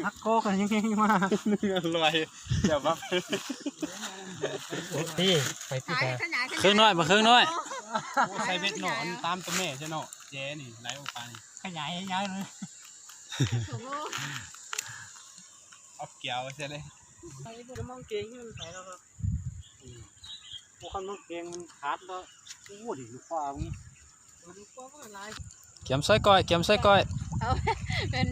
ຮັກກໍກັນແຮງໆມາ ລອຍ ດຽວມາ ນີ້ ໄປຕິດແທ້ ເຄື່ອງນ້ອຍ ມາເຄື່ອງນ້ອຍ ໂອ້ ໃສ່ເບັດໜອນຕາມຕົວແມ່ຊະເນາະ ແຈນີ້ ໄຫຼອອກປານີ້ ຂະຫຍາຍໃຫຍ່ເລີຍ ເອົາແກ້ວໃສ່ເລີຍ ໄປບໍ່ໄດ້ມອງເກງໃຫ້ມັນໄປແລ້ວກໍ ໂອ້ ຄັນມັນເກງມັນຂາດແລ້ວ ໂອ້ ດີກວ່າ ກຽມໃສ່ກ້ອຍ ກຽມໃສ່ກ້ອຍ ເອົາ ເປັນ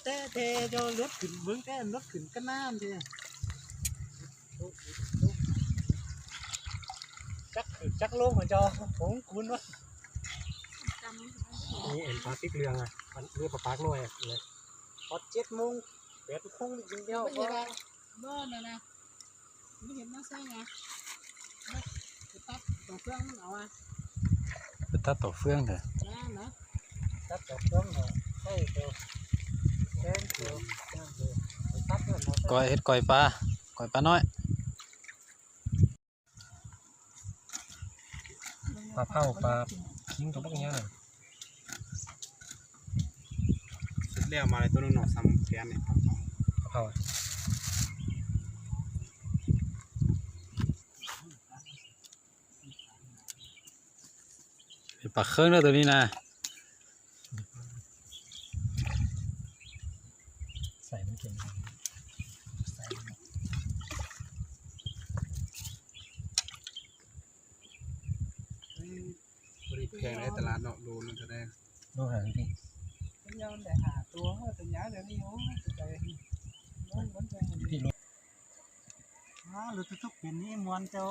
ແຕ່ ແຕ່ເຈົ້າລົດຂຶ້ນ ເບິ່ງແຕ່ລົດຂຶ້ນກັນນານເດ້ ຈັກຂຶ້ນຈັກລົງຂອງເຈົ້າ ຂອງຄຸນວະ ນີ້ເຫັນປາຕິກເຫຼືອງອະ ເຫຼືອປາປາກນ້ອຍອະ ຮອດເຈັດໂມງ ແປດໂມງ ກິນແລ້ວ ບໍ່ ບໍ່ນັ້ນນະ ບໍ່ເຫັນມາໃສ່ນະ ໄປຕັດຕົວເຟືອງມັນເອົາອະ ໄປຕັດຕົວເຟືອງເດີ ນັ້ນນະ ຕັດຕົວເຟືອງເດີ ໃສ່ຕົວແທນຕົວ ໄປຕັດເດີ ກ້ອຍ ເຮັດກ້ອຍປາ ກ້ອຍປານ້ອຍ ປາເຜົາ ປາຄິງ ຕົວບັກໃຫຍ່ນັ້ນ ສຸດແລ້ວມາເລີຍ ຕົວໜຶ່ງເນາະ ສາມແສນນີ້ ປາເຜົາ ເປັນປາເຄິ່ງເດີຕົວນີ້ນະ ໃສ່ມັນເປັນ ໃສ່ມັນ ບໍ່ໄດ້ແພງໃນຕະຫຼາດເນາະ ໂລໜຶ່ງເທົ່າໃດ ໂລເທົ່າໃດພີ່? ເປັນຍາມໄດ້ຫ້າຕົວ ເຮົາເປັນຍາມດຽວນີ້ ໂອ້ຍ ໄປ ມັນ ມັນ ພີ່ ໂລ ອ້າ ລົດຕຸກໆ ເປັນນີ້ມ່ວນເຈົ້າ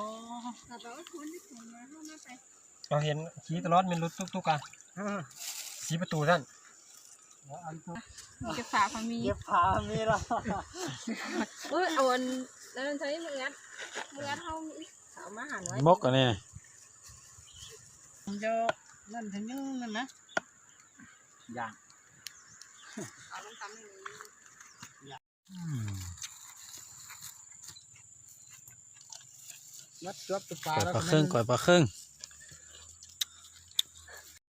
ເຮົາເຫັນຂີ່ຕະຫຼອດ ແມ່ນລົດຕຸກໆ ອະ ເອີ ສີ່ປະຕູຊັ້ນ ເກັບຜ້າພາມີ ເກັບຜ້າມີລະ ໂອ້ຍ ເອົາອັນນັ້ນໃສ່ມືອັດ ມືອັດເຮົາມີອີກ ເອົາມາຫາໜ້ອຍ ໝົກອັນນີ້ ເຈົ້າ ນັ້ນທະຍືງນັ້ນນະ ຢ່າງ ເອົາລົງຕຳນີ້ ອືມ ມັດຈວບຕົວປາ ກ້ອຍປາເຄິ່ງ ກ້ອຍປາເຄິ່ງ